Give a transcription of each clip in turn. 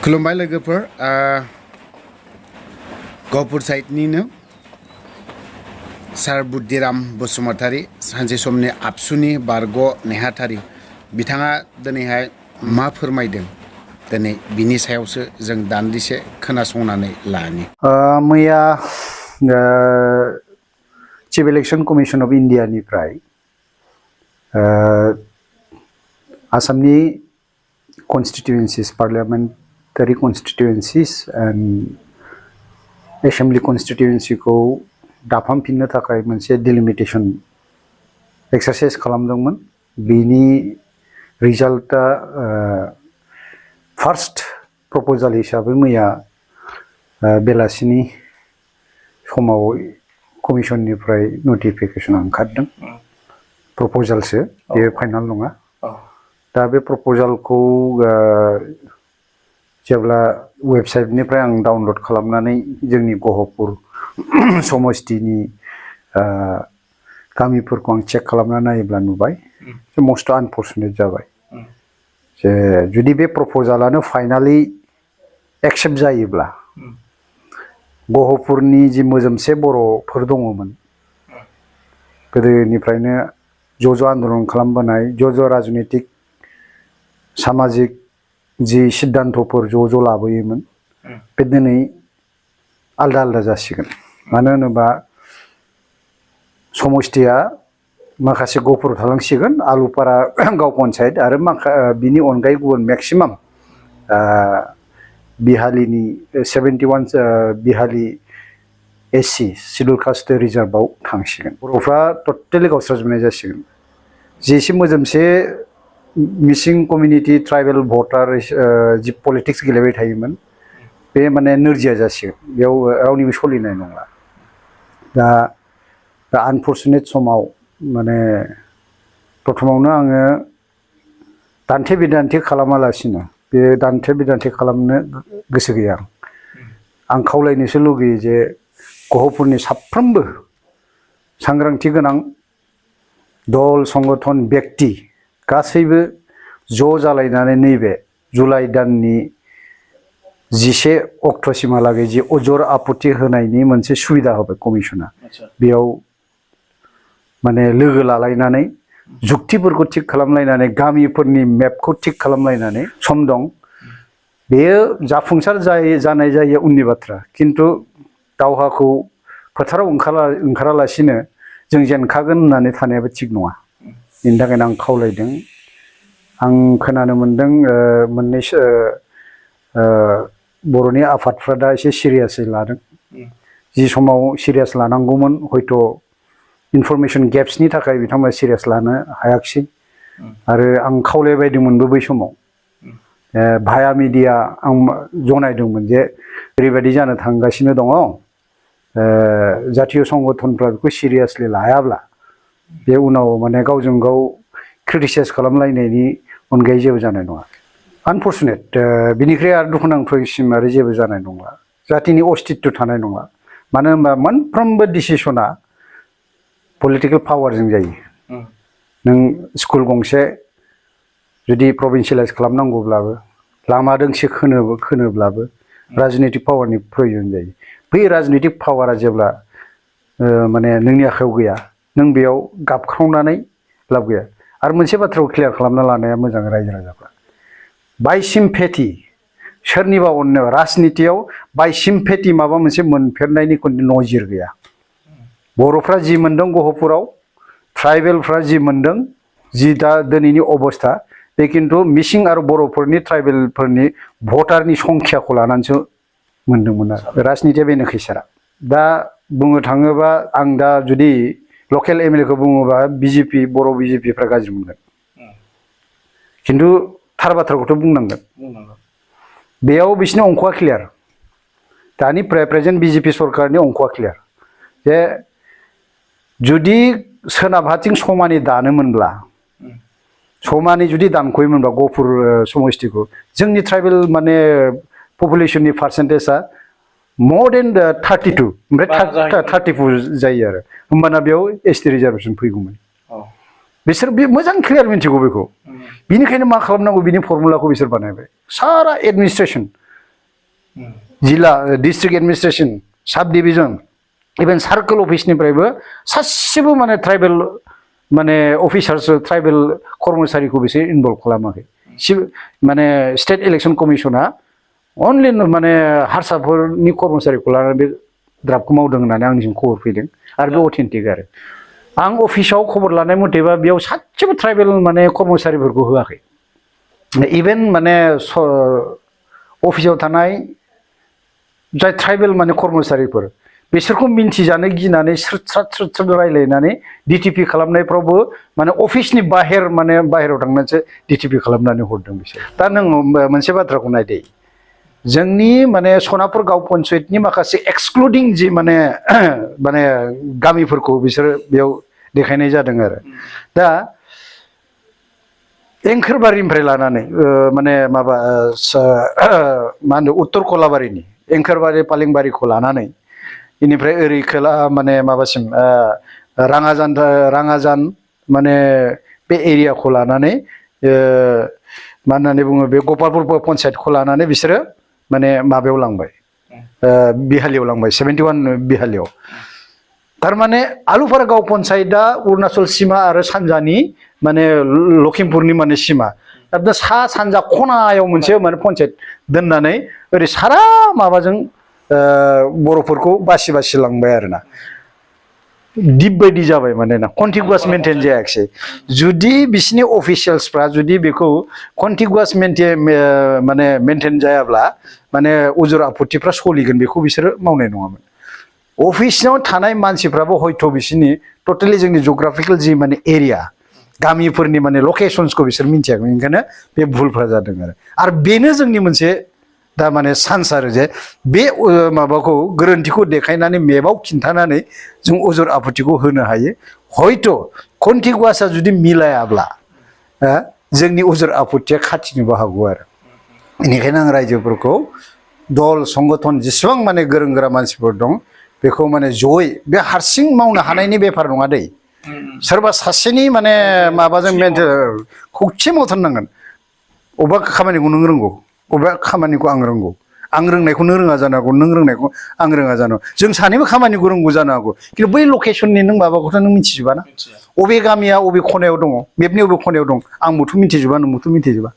खुलुमबाय लोगोफोर गहपुर साइडनिनो सार बुद्धिराम बसुमतारी सानसे समनि आबसुनि बारग' नेहाथारि बिथाङा दिनैहाय मा फोरमायदों दिनै बिनि सायावसो जों दान्दिसे खोनासंनानै लानि। मैया chief election commission of India निफ्राय आसामनि constituencies, parliamentary constituencies and assembly constituency को दाफामफिननो थाखाय मोनसे delimitation exercise खालामदोंमोन। बिनि रिजाल्टआ first proposal हिसाबै मैया बेलासिनि समाव कमिशननिफ्राय नोटिफिकेशन ओंखारदों। प्रपोजालसो बे फाइनाल नङा। दा बे प्रपोजालखौ जेब्ला वेबसाइटनिफ्राय आं डाउनलड खालामनानै जोंनि गहपुर समस्तिनि गामिफोरखौ आं चेक खालामना नायोब्ला नुबाय जे मस्ट आनफर्चुनेट जाबाय जे जुदि बे प्रपोजालानो फाइनाली एक्सेप्ट जायोब्ला गहपुरनि जि मोजोमसे बर'फोर दङमोन गोदोनिफ्रायनो ज' आन्दोलन खालामबोनाय ज' राजनीतिक सामाजिक जि सिद्धान्तफोर ज' लाबोयोमोन बे दिनै आलदा आलदा जासिगोन। मानो होनोबा समस्तिया माखासे गहपुराव थालांसिगोन आलुपारा गाव पन्चायत आरो बिनि अनगायै गुबुन मेक्सिमाम बिहालिनि 71 बिहालि एससी शेड्यूल कास्ट रिजार्भआव थांसिगोन। बर'फ्रा टटेलि गावस्राजोबनाय जासिगोन। जि एसे मोजोमसे मिसिं कमिउनिटी ट्राइबेल भटार जि पलिटिक्स गेलेबाय थायोमोन बे माने नोरजिया जासिगोन। बेयाव रावनिबो सोलिनाय नंला। दा आनफर्चुनेट समाव माने प्रथमावनो आङो दान्थे बिदान्थे खालामालासिनो बे दान्थे बिदान्थे खालामनो गोसो गैया। आं खावलायनोसो लुगैयो जे गहपुरनि साफ्रोमबो सांग्रांथि गोनां दल संगठन व्यक्ति गासैबो ज' जालायनानै नैबे जुलाइ दाननि 11 अक्ट'सिमहालागै जि अजर आपुथि होनायनि मोनसे सुबिदा होबाय कमिसना। बेयाव माने लोगो लालायनानै जुक्तिफोरखौ थिक खालामलायनानै गामिफोरनि मेपखौ थिक खालामलायनानै सम दं। बेयो जाफुंसार जानाय जायो उननि बाथ्रा। किन्तु दावहाखौ फोथाराव ओंखारालासिनो जों जेनखागोन होननानै थानायाबो थिग नङा। बेनि थाखायनो आं खावलायदों। आं खोनानो मोनदों मोननैसो बर'नि आफादफ्रा दा एसे सिरियासै लादों। जि समाव सिरियास लानांगौमोन हयथ' इनफरमेशन गेप्सनि थाखाय बिथांमोना सिरियास लानो हायाखिसै। आरो आं खावलायबायदोंमोनबो बै समाव भाया मिडिया आं जनायदोंमोन जे ओरैबायदि जानो थांगासिनो दङ जातीय संगठनफ्रा बेखौ सिरियासलि लायाब्ला बे उनाव माने गावजों गाव क्रिटिसाइज खालामलायनायनि अनगायै जेबो जानाय नङा। आनफर्चुनेट बिनिख्रुइ आरो दुखुनांथावसिम आरो जेबो जानाय नंला। जातिनि अस्तित्व थानाय नंला। मानो होनबा मोनफ्रोमबो डिसिसना पलिटिकल पावारजों जायो। नों स्कुल गंसे जुदि प्रभिन्सियेलाइज खालामनांगौब्लाबो लामा दोंसे खोनोब्लाबो राजनीतिक पावारनि प्रयोजन जायो। बै राजनीतिक पावारा जेब्ला माने नोंनि आखायाव गैया नों बेयाव गाबख्रावनानै लाब गैया। आरो मोनसे बाथ्राखौ क्लियार खालामना लानाया मोजां रायजो राजाफ्रा बाय सिम्पेथि सोरनिबा अननायाव राजनितियाव बाय सिम्पेथि माबा मोनसे मोनफेरनायनि नजिर गैया। बर'फ्रा जि मोनदों गहपुराव ट्राइबेलफ्रा जि मोनदों जि दा दिनैनि अबस्था बे किन्तु मिसिं आरो बर'फोरनि ट्राइबेलफोरनि भटारनि संख्याखौ लानानैसो मोनदोंमोन आरो राजनितिया बेनो खैसारा। दा बुंनो थाङोबा आं दा जुदि लकेल एमएलए को बुङोबा बिजेपि बर' बिजेपिफ्रा गाज्रि मोनगोन। किन्तु थार बाथ्राखौथ' बुंनांगोन। बेयाव बिसिनि अंकआ क्लियार। दानि प्रेजेन्ट बिजेपि सरकारनि अंकआ क्लियार जे जुदि सोनाबहाथिं समानै दानोमोनब्ला समानै जुदि दानख'योमोनब्ला गहपुर समस्तिखौ जोंनि ट्राइबेल माने पपुलेशननि पार्सेन्टेजआ more than 32 ओमफ्राय 34 जायो आरो होमबाना बेयाव एसटी रिजार्वेशन फैगौमोन। बिसोर बे मोजां क्लियार मिन्थिगौ बेखौ। बिनिखायनो मा खालामनांगौ बिनि फर्मुलाखौ बिसोर बानायबाय। सारा एडमिनिस्ट्रेशन जिल्ला डिस्ट्रिक्ट एडमिनिस्ट्रेशन साब डिभिजन इभेन सार्कोल अफिसनिफ्रायबो सासेबो माने ट्राइबेल माने अफिसार्स ट्राइबेल कर्मचारिखौ बिसोर इनभल्भ खालामाखै माने स्टेट इलेक्शन कमिशना अनलि माने हारसाफोरनि कर्मचारिखौ लानानै बे ड्राफ्टखौ मावदों होननानै आंनिसिम खबर फैदों आरो बे अथेन्टिक आरो आं अफिसाव खबर लानाय मथेबा बेयाव सासेबो ट्राइबेल माने कर्मचारिफोरखौ होआखै इभेन माने अफिसाव थानाय जाय ट्राइबेल माने कर्मचारिफोर बिसोरखौ मिन्थिजानो गिनानै स्रोद रायलायनानै डिटिपि खालामनायफ्रावबो माने अफिसनि बाहेरायाव थांनानैसो डिटिपि खालामनानै हरदों बिसोर दा नों मोनसे बाथ्राखौ नायदे जोंनि माने सनापुर गाव पन्चायतनि माखासे एक्सक्लुडिं जि माने माने गामिफोरखौ बिसोर बेयाव देखायनाय जादों आरो दा एंखोरबारिनिफ्राय लानानै माने माबा मा होनो उत्तर कलाबारिनि एंखोरबारि पालेंबारिखौ लानानै इनिफ्राय ओरै खोला माने माबासिम राङाजान माने बे एरियाखौ लानानै मा होननानै बुङो बे गपालपुर पन्चायतखौ लानानै बिसोरो माने माबायाव लांबाय बिहालियाव लांबाय 71 बिहालियाव थारमाने आलुफारा गाव पन्चायतआ अरुणाचल सीमा आरो सानजानि माने लखिमपुरनि माने सीमा दा सा सानजा खनायाव मोनसे माने पन्चायत दोननानै ओरै सारा माबाजों बर'फोरखौ बासि लांबाय आरोना दिप बायदि जाबाय माने ना कन्टिगुवास मेनटेन जायाखिसै जुदि बिसिनि अफिसियेल्सफ्रा जुदि बेखौ कन्टिगुवास मेनटेन जायाब्ला माने उजुर आपत्तिफ्रा सोलिगोन बेखौ बिसोरो मावनाय नङामोन अफिसाव थानाय मानसिफ्राबो हयथ' बिसिनि टटेलि जोंनि जिअग्राफिकेल जि माने एरिया गामिफोरनि माने लकेशन्सखौ बिसोर मिथियाखैमोन ओंखायनो बे भुलफ्रा जादों आरो बेनो जोंनि मोनसे दा माने चान्स आरो जे बे माबाखौ गोरोन्थिखौ देखायनानै मेपाव खिन्थानानै जों उजुर आपत्तिखौ होनो हायो हयथ' कन्टिगुवासआ जुदि मिलायाब्ला जोंनि उजुर आपत्तिया खाथिनोबो हागौ आरो बेनिखायनो आं रायजोफोरखौ दल संगठन जेसेबां माने गोरों गोरा मानसिफोर दं बेखौ माने जयै बे हारसिं मावनो हानायनि बेफार नङा दै सोरबा सासेनि माने माबाजों खौसे मावथारनांगोन अबेबा खामानिखौ नों रोंगौ अबेबा खामानिखौ आं रोंगौ आं रोंनायखौ नों रोङा जानो हागौ नों रोंनायखौ आं रोङा जानो हागौ जों सानैबो खामानिखौ रोंगौ जानो हागौ खिन्थु बै लकेसननि नों माबाखौथ' नों मिथिजोबा ना अबे गामिया अबे खनायाव दङ मेपनि अबे खनायाव दं आंबोथ' मिथिजोबा नोंबोथ' मिथिजोबा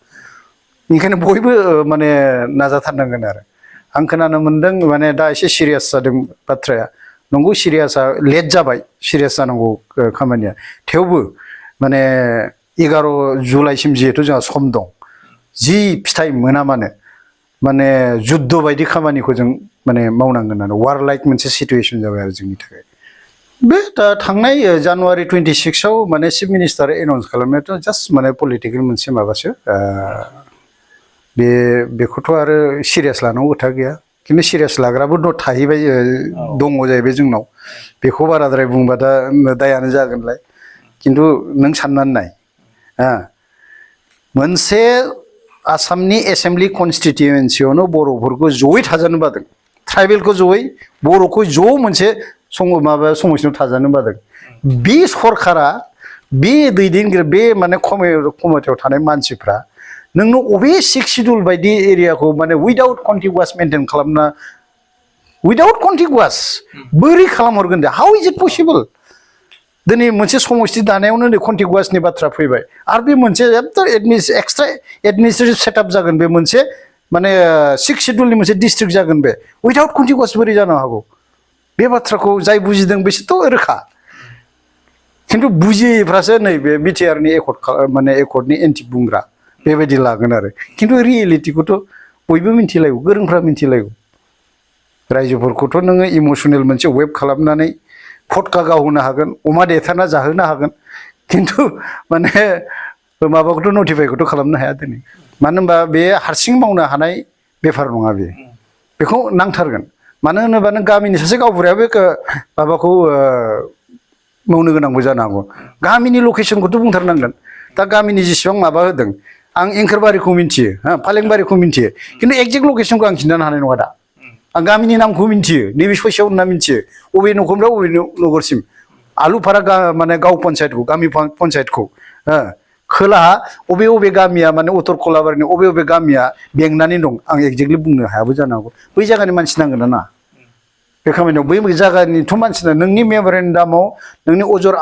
ओंखायनो बयबो माने नाजाथारनांगोन आरो आं खोनानो मोनदों माने दा एसे सिरियास जादों बाथ्राया नंगौ सिरियासआ लेट जाबाय सिरियास जानांगौ खामानिया थेवबो माने 11 जुलाइसिम जिहेथु जोंहा सम दं जि फिथाइ मोना मानो माने जुद्ध बायदि खामानिखौ जों माने मावनांगोन आरो वार लाइक मोनसे सिटुएसन जाबाय आरो जोंनि थाखाय बे दा थांनाय जानुवारि 26आव माने चिफ मिनिस्टार एनाउन्स खालामनायाथ' जास्ट माने पलिटिकेल मोनसे माबासो बेखौथ' आरो सिरियास लानांगौ खोथा गैया खिन्थु सिरियास लाग्राबो थाहैबाय दङ जाहैबाय जोंनाव बेखौ बाराद्राय बुंबा दा दायानो जागोनलाय खिन्थु नों साननानै नाय मोनसे आसामनि एसेम्बलि कनस्टिटिउयेन्सियावनो बर'फोरखौ जयै थाजानो बादों ट्राइबेलखौ जयै बर'खौ ज' मोनसे समस्तियाव थाजानो बादों बे सरकारा बे दैदेनगिरि बे माने कमिटियाव थानाय मानसिफ्रा नोंनो अबे 6 शिड्युल बायदि एरियाखौ माने उइदाउट कन्टिगुवास मेनटेन खालामना उइदाउट कन्टिगुवास बोरै खालामहरगोन दे हाउ इज इट पसिबल दिनै मोनसे समस्ति दानायावनो नै कन्टिगुवासनि बाथ्रा फैबाय आरो बे मोनसे एक्सट्रा एडमिनिस्ट्रेटिभ सेटआप जागोन बे मोनसे माने 6 शिड्युलनि मोनसे डिस्ट्रिक्ट जागोन बे उइदाउट कन्टिगुवास बोरै जानो हागौ बे बाथ्राखौ जाय बुजिदों बिसोरथ' रोखा खिन्थु बुजियैफ्रासो नैबे बिटिआरनि माने एकर्डनि एन्टि बुंग्रा बेबायदि लागोन आरो खिन्थु रियेलिटिखौथ' बयबो मिथिलायगौ गोरोंफ्रा मिथिलायगौ रायजोफोरखौथ' नोङो इमसनेल मोनसे वेब खालामनानै फटका गावहोनो हागोन अमा देथारना जाहोनो हागोन खिन्थु माने माबाखौथ' नटिफाइखौथ' खालामनो हाया दिनै मानो होनबा बे हारसिं मावनो हानाय बेफार नङा बेखौ नांथारगोन मानो होनोबा नों गामिनि सासे गावबुराया बे माबाखौ मावनो गोनांबो जानो हागौ गामिनि लकेसनखौथ' बुंथारनांगोन दा गामिनि जेसेबां माबा होदों आं एंखोरबारिखौ मिन्थियो फालेंबारिखौ मिन्थियो खिन्थु एक्जेक्ट लकेसनखौ आं खिन्थानो हानाय नङा दा आं गामिनि नामखौ मिन्थियो नैबे ससेयाव होनना मिन्थियो अबे न'खरनिफ्राय अबे नगरसिम आलुफारा माने गाव पन्चायतखौ गामि पन्चायतखौ खोलाहा अबे अबे गामिया माने उत्तर कलाबारिनि अबे गामिया बेंनानै दं आं एक्जेक्टलि बुंनो हायाबो जानो हागौ बै जायगानि मानसि नांगोन ना बे खामानियाव बै जायगानिथ' मानसिना नोंनि मेम'रेन्डामाव नोंनि अजर